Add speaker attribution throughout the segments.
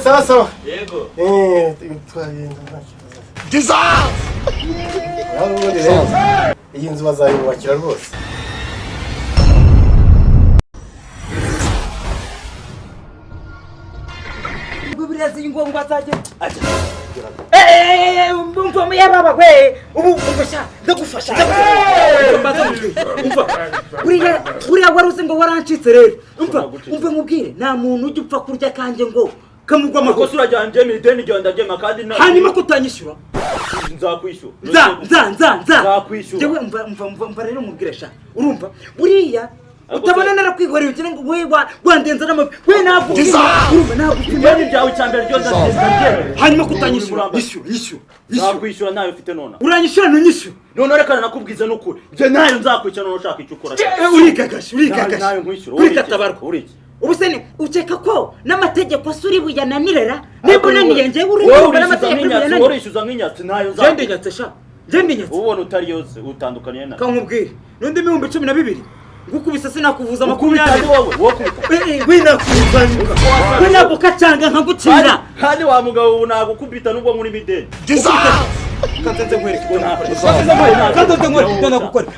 Speaker 1: Sawa sawa.
Speaker 2: Yego.
Speaker 1: Twagenda nta kibazo. Iyi nzu bazayubakira rwose.
Speaker 3: Buriya azajya umva yababa we ubu umva ndagufasha umva buriya wari uzi ngo warancitse rero umva nkubwire nta muntu ujya upfa kurya kanjye ngo kamugwa
Speaker 2: amakosa urajyana njye ideni ryawe ndaryema kandi
Speaker 3: hanyuma kutanyishyura
Speaker 2: nzakwishyura
Speaker 3: nza
Speaker 2: nzakwishyura
Speaker 3: njyewe umva rero nkubwire sha urumva buriya utabona narakwihoreye ugira ngo we wandenza n'amavi we nagupima urumva nagupima
Speaker 2: ideni ryawe cya mbere ryo ndaryema
Speaker 3: hanyuma kutanyishyura ishyura
Speaker 2: nzakwishyura nayo ufite nona
Speaker 3: uranyishyura ntunyishyura
Speaker 2: none reka nakubwiza n'ukuri njye nayo nzakwishyura none ushaka icyo ukora
Speaker 3: urigagashi
Speaker 2: nayo nkwishyura
Speaker 3: urikatabarwa ubu se ni ukeka ko n'amategeko se uri buyananirera niba unaniye njyewe uri n'amategeko uri buyananire
Speaker 2: urishyuza nk'inyatsi nayo nzakwishyura
Speaker 3: njye ndinyatse sha njye ndinyatse
Speaker 2: ubona utari yose utandukaniye nayo
Speaker 3: kankubwire n'undi 12,000 ngukubise sinakuvuza
Speaker 2: 20 wowe wokubita
Speaker 3: we nakuzanuka we nagukacanga nkagucira
Speaker 2: kandi wa mugabo ubu nagukubita nubwo muri mideni
Speaker 3: kanze nkwereke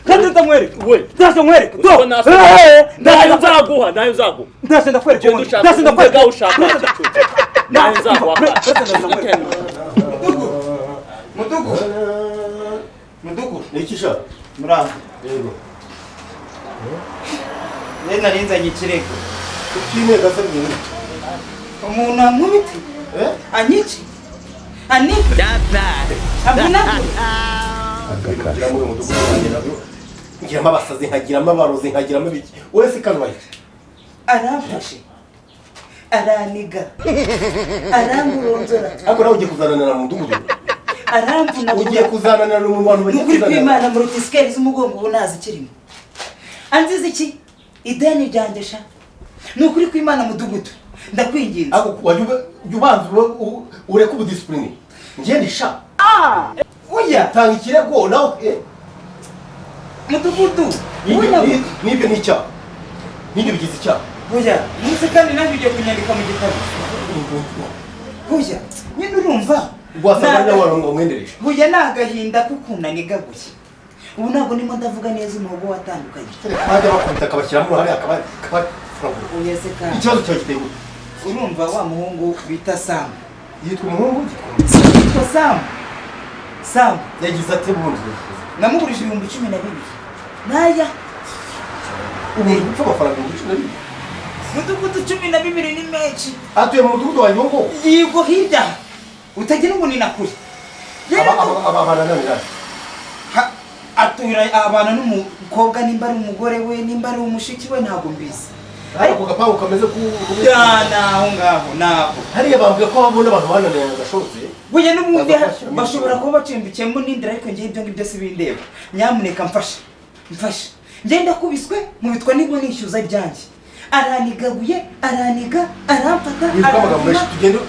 Speaker 3: kanze nkwereke we ndaje nkwereke
Speaker 2: nayo nzaguha nayo nzaguha
Speaker 3: ndaje ndakwereka ndaje ndakwereka
Speaker 2: ushaka nayo nzaguha
Speaker 3: mudugu mudugu
Speaker 1: niki sha
Speaker 3: muranga
Speaker 1: yego
Speaker 3: rero nari nzanye ikirego
Speaker 1: ukineka se bwira
Speaker 3: umuntu ankubite anyice anike amvunagure
Speaker 1: ngiramo abasazi nkagiramo abarozi nkagiramo ibiki wowe se kanubaye
Speaker 3: aramfashe araniga aramburonzora
Speaker 1: ariko nawe ugiye kuzananira mu mudugudu
Speaker 3: aramvunagura
Speaker 1: ugiye kuzananira mu bantu bagiye
Speaker 3: nukuri
Speaker 1: kuzananira
Speaker 3: kw'Imana mu rutisikeri z'umugongo ubu ntazikirimo anziza iki ideni ryanjye sha ni ukuri kw'Imana mudugudu ndakwinginze
Speaker 1: ariko wajya ubanza ureke ubudisipurine ngende sha
Speaker 3: oya
Speaker 1: tanga ikirego nawe
Speaker 3: mudugudu
Speaker 1: n'ibyo ni icyaha n'ibyo bigize icyaha
Speaker 3: oya munsi kandi nawe ugiye kunyandika mu gitabo oya nyine urumva
Speaker 1: wasanga nawe wamwendereje
Speaker 3: oya ni agahinda k'ukuntu anigaguye ubu ntabwo ndimo ndavuga neza umuhogo watandukanye
Speaker 1: bajya bakubita akabashyiramo uruhare akabafuragura
Speaker 3: oya se kandi
Speaker 1: ikibazo cyawe giteye gute
Speaker 3: urumva wa muhungu bita Sam
Speaker 1: yitwa umuhungu
Speaker 3: yitwa Sam Sam
Speaker 1: yagize ate bundi
Speaker 3: namugurije 12,000 naya
Speaker 1: ubu gupfa amafaranga 12,000
Speaker 3: mudugudu 12 ni menshi
Speaker 1: atuye mu mudugudu wa Nyungu
Speaker 3: yigo hirya utagira ngo ni nakure
Speaker 1: aba banananira
Speaker 3: atura abana n'umukobwa nimba ari umugore we nimba ari umushiki we ntabwo mbizi
Speaker 1: ariko gapangu kameze ku
Speaker 3: naho ngaho nabo
Speaker 1: hariya bambwiye ko babona abantu bananiranye gashobotse
Speaker 3: buye n'ubundi bashobora kuba bacumbikiyemo n'indira ariko ngewe ibyo ngibyo si bindeba nyamuneka mfashe mfashe ngenda kubiswe mubitwa nibwo nishyuza ibyanjye aranigaguye araniga aramfata
Speaker 1: wivuga amagambo menshi tugende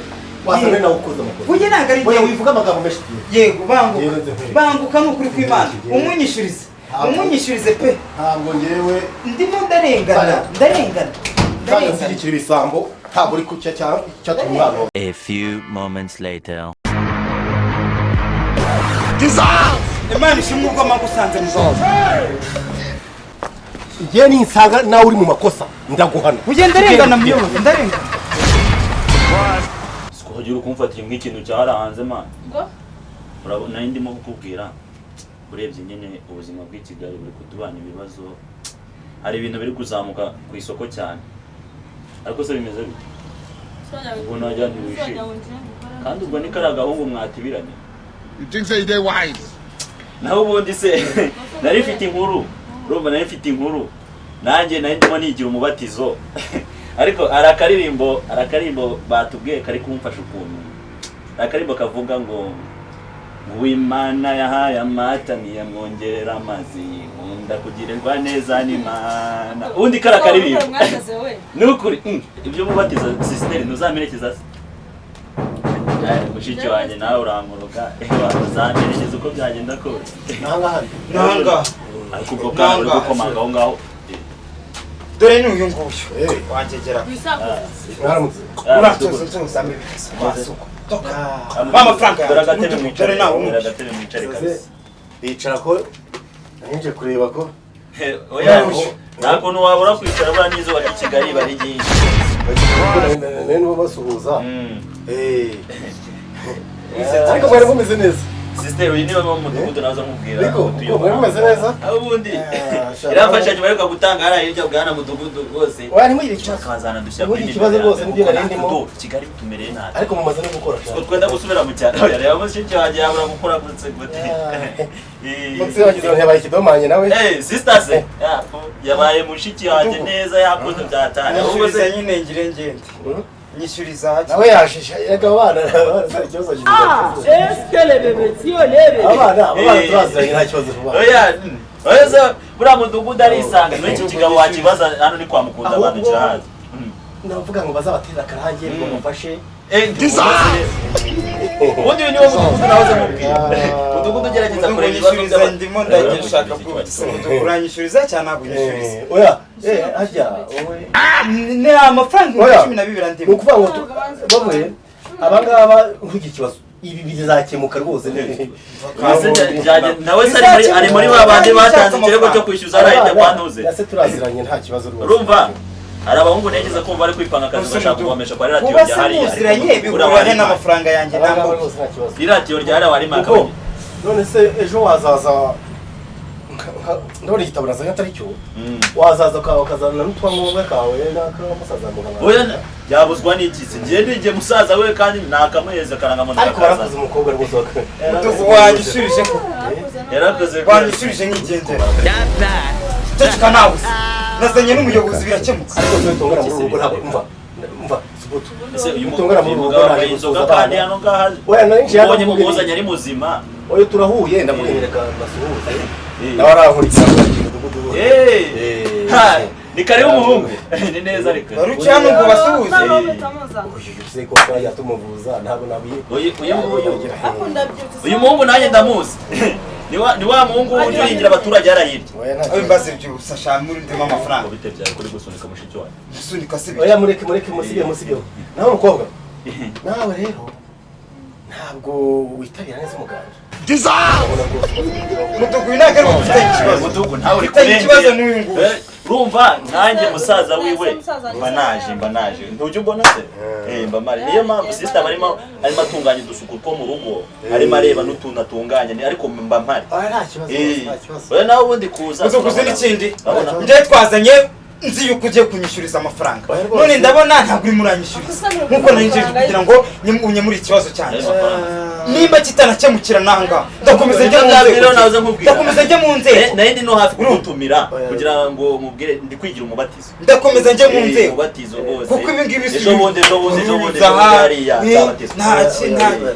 Speaker 1: wasanga nawe ukoze amakosa
Speaker 3: buye ntabwo ari
Speaker 1: oya wivuga amagambo menshi tugende
Speaker 3: yego banguka banguka ni ukuri kw'Imana umunyishyurize umunyishyurize pe
Speaker 1: ntabwo ngewe
Speaker 3: ndimo ndarengana ndarengana
Speaker 1: ndarengana nshyigikira ibisambo ntabwo uri ku cyatuma umwana wawe
Speaker 4: A few moments later.
Speaker 3: Imana ishimwe ubwo magusanze muzaza
Speaker 1: ngewe ninsanga nawe uri mu makosa ndaguhana
Speaker 3: ugenda ndarengana muyobozi ndarengana
Speaker 2: sikugira ukumfatira nk'ikintu cyarahanze man
Speaker 5: ngo
Speaker 2: urabona ndimo kukubwira urebye nyine ubuzima bw'i Kigali buri kutubana ibibazo hari ibintu biri kuzamuka ku isoko cyane ariko se bimeze bite ubwo najya ntiwishime kandi ubwo ni kariya gahungu mwatibiranye
Speaker 6: You think say they wise?
Speaker 2: naho ubundi se nari mfite inkuru urumva nari mfite inkuru nanjye nari ndimo nigira umubatizo ariko hari akaririmbo batubwiye kari kumfasha ukuntu hari akarimbo kavuga ngo Uwimana yahaye amata ntiyamwongerera amazi nkunda kugirirwa neza n'Imana ubundi kari akaririmbo ni ukuri ibyo mubatizo sisiteri ntuzamerekeza se mushiki wanjye nawe urankuruka uzamperekeza uko byagenda kose
Speaker 1: nangaha
Speaker 3: nangaha
Speaker 2: ariko ubwo bwana uri gukomanga aho ngaho.
Speaker 3: Dore ni uyu nguyu. Wangegera.
Speaker 1: Mwaramutse.
Speaker 3: Uratse nzame bisuko. Toka. Mama Frank.
Speaker 2: Dore agatebe mwicare.
Speaker 3: Dore nawe
Speaker 2: Dore agatebe mwicare kabisa.
Speaker 1: Bicara ko nje kureba ko.
Speaker 2: Oya, nta kuntu wabura kwicara buriya n'izuba ry'i Kigali bari ryinshi.
Speaker 1: Nari nibo basuhuza. Ariko mwari mumeze neza.
Speaker 2: Sister, uyu niwe mu mudugudu naza nkubwira.
Speaker 1: Ariko mwari mumeze neza?
Speaker 2: Aho ubundi irafasha nyuma yo gutanga hariya hirya bwana mudugudu rwose.
Speaker 1: Oya, ntimugire ikibazo.
Speaker 2: Kazana dushyira kuri
Speaker 1: Ntimugire ikibazo rwose nibyo nari ndimo.
Speaker 2: Kigali tumereye nabi.
Speaker 1: Ariko mumaze no gukora.
Speaker 2: Twe twenda gusubira mu cyaro. Reba mushiki wanjye yabura gukora gutse gute.
Speaker 1: Munsi wagize ngo yabaye ikidomanye nawe.
Speaker 2: Sister se yabaye mushiki wanjye neza yakoze byatanye.
Speaker 3: Ubwo se nyine ngire ngende. Nyishyuriza hake.
Speaker 1: Nawe yashisha reka abana abana ikibazo kiza. Abana abana turaziranye nta kibazo vuba.
Speaker 2: Oya, oya buriya mudugudu arisanga n'iki kigabo wakibaza hano ni kwa Mukunda abantu kirahazi.
Speaker 1: Navuga ngo bazabatera akarange ngo mufashe.
Speaker 2: Ubundi uyu niwo mudugudu nahoze mubwira. Mudugudu ugerageza kureba ibibazo
Speaker 3: by'abantu. Ndimo ndagishaka bwose. Mudugudu uranyishyuriza cyane ntabwo unyishyuriza.
Speaker 1: Oya, harya wowe.
Speaker 3: Ni amafaranga 12 ndimo.
Speaker 1: Ni ukuvuga ngo bavuye abangaba ntugire ikibazo. Ibi bizakemuka rwose.
Speaker 2: Nawe se ari muri ba bandi batanze ikirego cyo kwishyuza arahita kwa Ntuze.
Speaker 1: Nase turaziranye nta kibazo rwose.
Speaker 2: Urumva? Hari abahungu ntegeza kumva bari kwipanga akazi bashaka kuvomesha kwa radiyo rya hariya.
Speaker 3: Kuba se muziranye bihura n'amafaranga yanjye
Speaker 1: ntabwo rwose nta kibazo.
Speaker 2: Iradiyo rya hariya wari maka.
Speaker 1: None se ejo wazaza ndabona igitabo nazanye atari cyo. Wazaza ukazana n'utwangombwa kawe n'akamusaza muganga.
Speaker 2: Oya yabuzwa n'iki se? Ngiye ndije musaza we kandi nakamuheza karangamuntu.
Speaker 1: Ariko warakoze umukobwa rwose wakawe.
Speaker 3: Mudugu wanyishyurije ko.
Speaker 2: Yarakoze.
Speaker 3: Wanyishyurije nkigendera. Ceceka nawe. Nazanye n'umuyobozi birakemuka.
Speaker 1: Ariko twe tungana muri urugo ntabwo umva. Umva subutu.
Speaker 2: Ese uyu
Speaker 1: mutungana muri urugo
Speaker 2: ntabwo inzoga kandi hano ngaha.
Speaker 1: Oya nari
Speaker 2: ubonye mumuzanye ari muzima.
Speaker 1: Oya turahuye ndamuhereka basuhuze. Nawe arankurikira mu mudugudu.
Speaker 2: Ni karibu umuhungu. Ni neza ariko.
Speaker 3: Baruki hano ngo basuhuze.
Speaker 1: Uyu se ko twajya tumuvuza ntabwo nabiye.
Speaker 2: Uyu muhungu nanjye ndamuzi. Ni wa muhungu ujya uhingira abaturage yarayibye.
Speaker 3: Oya mbaze byusa shamuri ndimo amafaranga.
Speaker 2: Bite byawe kuri gusunika mushiki wawe.
Speaker 3: Gusunika se.
Speaker 1: Oya mureke mureke musige musige. Nawe mukobwa. Nawe rero ntabwo witabira neza umuganda.
Speaker 3: Mudugu ntabwo ari ufite ikibazo.
Speaker 2: Mudugu ntawe uri
Speaker 3: ufite ikibazo n'uyu nguyu.
Speaker 2: Urumva nanjye musaza wiwe mba naje ntujya ubona se mba mari niyo mpamvu sister barimo arimo atunganya udusuku two mu rugo arimo areba n'utuntu atunganya ariko mba mpari.
Speaker 1: Oya nta kibazo nta kibazo.
Speaker 2: Oya nawe ubundi kuza.
Speaker 3: Mudugu n'ikindi njye twazanye nzi yuko ugiye kunyishyuriza amafaranga none ndabona ntabwo urimo uranyishyuriza nkuko nari nje kugira ngo unyemure ikibazo cyanjye nimba kitanakemukira nanga ndakomeza njye mu nzego ndakomeza njye mu nzego
Speaker 2: nari ndi no hafi kugutumira kugira ngo mubwire ndi kwigira umubatizo
Speaker 3: ndakomeza njye mu nzego
Speaker 2: umubatizo rwose
Speaker 3: kuko ibi ngibi
Speaker 2: ejo bundi ejo bundi ejo bundi hariya nzabatizwa
Speaker 3: nta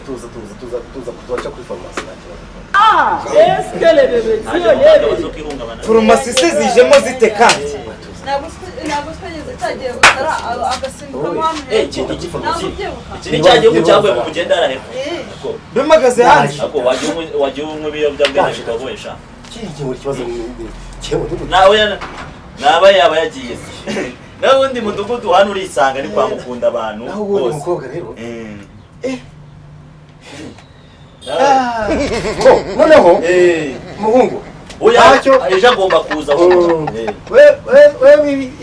Speaker 1: tuza tuza tuza tuza kuzaca kuri farumasi nta kibazo.
Speaker 3: Farumasi se zijemo zite kandi
Speaker 5: ntabwo twageze cyagiye gutara agasimbuka mpamvu
Speaker 2: iki ni cya gihugu cyavuye mu mugenda arahepfo
Speaker 3: bimagaze hanze
Speaker 2: ako wagiye unywa ibiyobyabwenge bikagoyesha
Speaker 1: iki kibazo
Speaker 2: nawe naba yaba yagiye nawe ubundi mudugudu hano urisanga ni kwa Mukunda abantu
Speaker 1: naho ubundi mukobwa rero noneho muhungu
Speaker 2: oya ejo agomba kuza
Speaker 1: we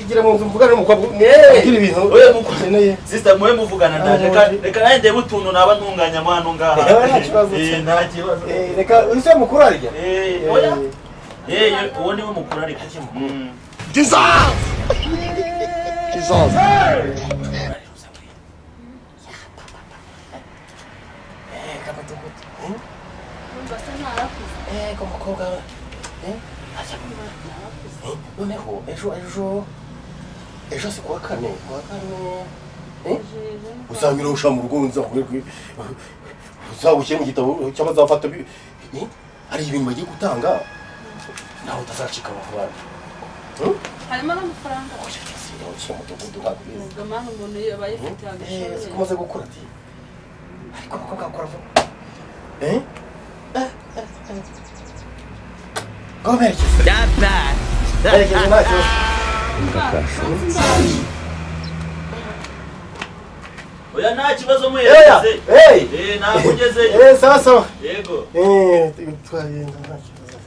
Speaker 1: igira mu nzu mvugana n'umukobwa ugira ibintu ukeneye.
Speaker 2: Sister muwe muvugana ndaje reka nanjye ndebe utuntu naba ntunganya mo hano ngaha.
Speaker 1: Nta kibazo
Speaker 2: nta kibazo.
Speaker 1: Reka uri se mukuru arya?
Speaker 2: Oya uwo niwe mukuru ariko.
Speaker 6: Jesus! Jesus!
Speaker 1: Umukobwa noneho ejo ejo ejo si kuwa kane uzanyura usha mu rugo uzagushyira mu gitabo cyangwa azafata hari ibintu bagiye gutanga nawe utazacika amafaranga
Speaker 5: harimo n'amafaranga
Speaker 1: ushyira mu mudugudu ntabwo ubizi
Speaker 5: ubwo mpamvu umuntu yabaye afite agashoboye
Speaker 1: siko umaze gukura ati ariko abakobwa bakora vuba Go merekeza. Merekeza nta kibazo.
Speaker 7: Kakashobotse.
Speaker 2: Oya, nta kibazo,
Speaker 1: Eya,
Speaker 2: muhereze.
Speaker 1: hey!
Speaker 2: Eh, ntabwo ugezeyo.
Speaker 1: Eh, sawa sawa.
Speaker 2: Yego.
Speaker 1: Eh, twagenda nta kibazo.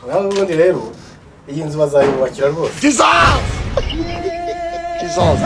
Speaker 1: Naho ubundi rero iyi nzu bazayubakira rwose.
Speaker 6: Jesus! Jesus!